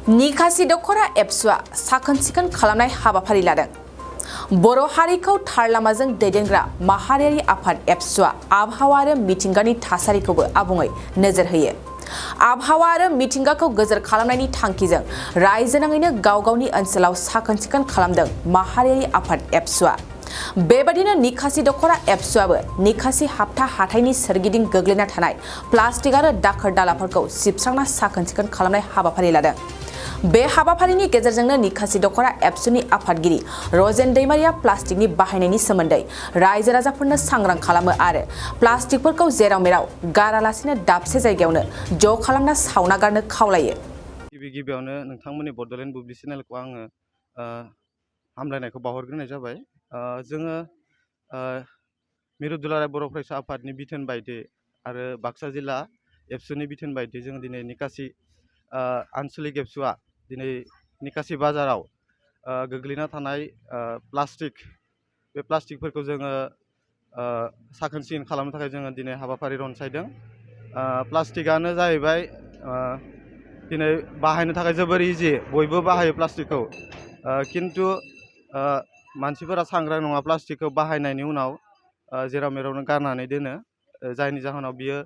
निकासि दख'र एबसुआ साखोन सिखोन खालामनाय हाबाफारि लादों। बर' हारिखौ थार लामाजों दैदेनग्रा माहारियारि आफाद एबसुआ आबहावा आरो मिथिंगानि थासारिखौबो आबुङै नोजोर होयो। आबहावा आरो मिथिंगाखौ गोजोर खालामनायनि थांखिजों रायजो नाङैनो गाव गावनि ओनसोलाव साखोन सिखोन खालामदों माहारियारि आफाद एबसुआ। बेबादिनो निकासि दख'र एबसुआबो निकासि हाबथा हाथाइनि सोरगिदिं गोग्लैना थानाय प्लास्टिक आरो दाखोर दालाफोरखौ सिबस्रांना साखोन सिखोन खालामनाय हाबाफारि लादों। बे हाबाफारिनि गेजेरजोंनो निकासि दख'र एबसुनि आफादगिरि रजेन दैमारिया प्लास्टिकनि बाहायनायनि सोमोन्दै रायजो राजाफोरनो सांग्रां खालामो आरो प्लास्टिकफोरखौ जेराव मेराव गारालासिनो दाबसे जायगायावनो ज' खालामना सावना गारनो खावलायो। गिबियावनो नोंथांमोननि बड'लेण्ड बुब्लि चेनेलखौ आङो हामलायनायखौ बावहरग्रोनाय जाबाय। जोङो मिरु दुलाराय बर' फरायसा आफादनि बिथोन बायदि आरो बाक्सा जिल्ला एबसुनि बिथोन बायदि जों दिनै निकासि आनसलिक एबसुआ दिनै निकासि बाजाराव गोग्लैना थानाय प्लास्टिक बे प्लास्टिकफोरखौ जोङो साखोन सिखोन खालामनो थाखाय जोङो दिनै हाबाफारि रनसायदों। प्लास्टिकआनो जाहैबाय दिनै बाहायनो थाखाय जोबोर इजि, बयबो बाहायो प्लास्टिकखौ, खिन्थु मानसिफोरा सांग्रां नङा प्लास्टिकखौ बाहायनायनि उनाव जेराव मेरावनो गारनानै दोनो, जायनि जाहोनाव बियो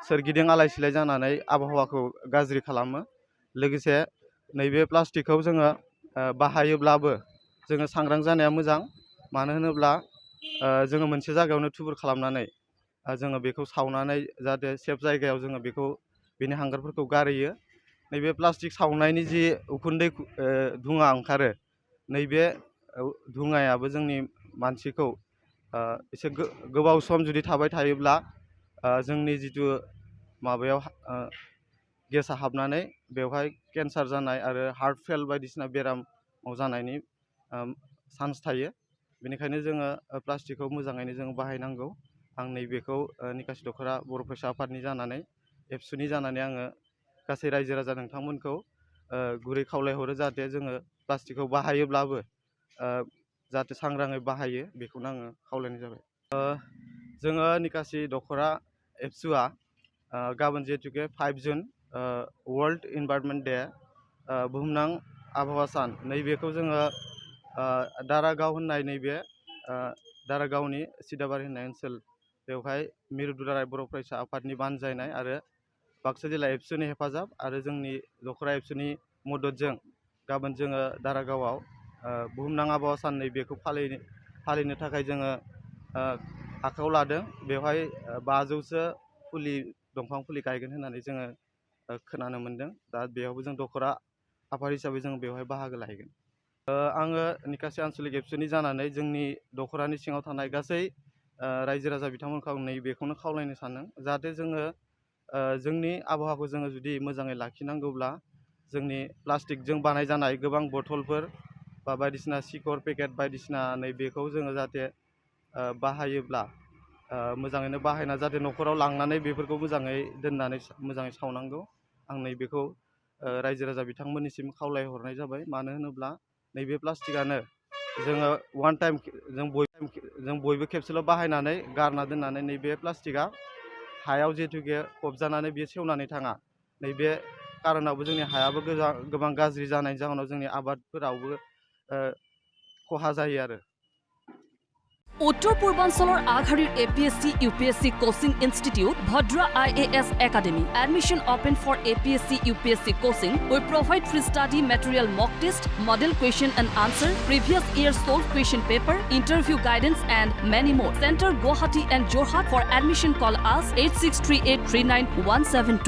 सोरगिदिं आलाय सिलाय जानानै आबहावाखौ गाज्रि खालामो। लोगोसे नैबे प्लास्टिकखौ जोङो बाहायोब्लाबो जोङो सांग्रां जानाया मोजां। मानो होनोब्ला जोङो मोनसे जायगायावनो थुबुर खालामनानै जोङो बेखौ सावनानै जाहाथे सेफ जायगायाव जोङो बेखौ बेनि हांगारफोरखौ गारहैयो। नैबे प्लास्टिक सावनायनि जि उखुन्दै धुङा ओंखारो, नैबे धुङायाबो जोंनि मानसिखौ एसे गोबाव सम जुदि थाबाय थायोब्ला जोंनि जिथु माबायाव गेसा हाबनानै बेवहाय केन्सार जानाय आरो हार्ट फेल बायदिसिना बेरामाव जानायनि चान्स थायो। बेनिखायनो जोङो प्लास्टिकखौ मोजाङैनो जों बाहायनांगौ। आं नैबेखौ निकासि दख'र बर' फरायसा आफादनि जानानै एबसुनि जानानै आङो गासै रायजो राजा नोंथांमोनखौ गुरै खावलायहरो, जाहाथे जोङो प्लास्टिकखौ बाहायोब्लाबो जाहाथे सांग्राङै बाहायो, बेखौनो आङो खावलायनाय जाबाय। जोङो निकासि दख'र एबसुआ गाबोन जिहेतुके 5 जुन वर्ल्ड इनभाइरनमेन्ट डे, बुहुमनां आबहावा सान, नैबेखौ जोङो दारागाव होननाय नैबे दारागावनि सिदाबारि होननाय ओनसोल, बेवहाय मिरु दुलाराय बर' फरायसा आफादनि बानजायनाय आरो बाक्सा जिल्ला एबसुनि हेफाजाब आरो जोंनि दख'र एबसुनि मददजों गाबोन जोङो दारागावआव बुहुमनां आबहावा सान नैबेखौ फालिनो थाखाय जोङो आखायाव लादों। बेवहाय 500सो दंफां फुलि गायगोन होननानै जोङो खोनानो मोन्दों। दा बेयावबो जों दख'र आफाद हिसाबै जों बेवहाय बाहागो लाहैगोन। आङो निकासि आनसलिक एबसुनि जानानै जोंनि दख'रानि सिङाव थानाय गासै रायजो राजा बिथांमोनखौ आं नैबेखौनो खावलायनो सानदों, जाहाथे जोङो जोंनि आबहावाखौ जोङो जुदि मोजाङै लाखिनांगौब्ला जोंनि प्लास्टिकजों बानायजानाय गोबां बथलफोर बा बायदिसिना सिखर पेकेट बायदिसिना नैबेखौ जोङो जाहाथे बाहायोब्ला मोजाङैनो बाहायना जाहाथे न'खराव लांनानै बेफोरखौ मोजाङै दोननानै मोजाङै सावनांगौ। आं नैबेखौ रायजो राजा बिथांमोननिसिम खावलायहरनाय जाबाय। मानो होनोब्ला नैबे प्लास्टिकआनो जोङो वान टाइम जों बयबो खेबसेल' बाहायनानै गारना दोननानै नैबे प्लास्टिकआ हायाव जिहेतुके फबजानानै बेयो सेवनानै थाङा। नैबे कारनावबो जोंनि हायाबो गोबां गाज्रि जानायनि जाहोनाव जोंनि आबादफोरावबो खहा जायो आरो। उत्तर पूर्वांचলৰ আগশাৰীৰ APSC UPSC coaching institute Bhadra IAS Academy. Admission open for APSC UPSC coaching. We provide free study material, mock test, model question and answer, previous year solved question paper, interview guidance and many more. Center Guwahati and Jorhat. For admission call us 8638391172.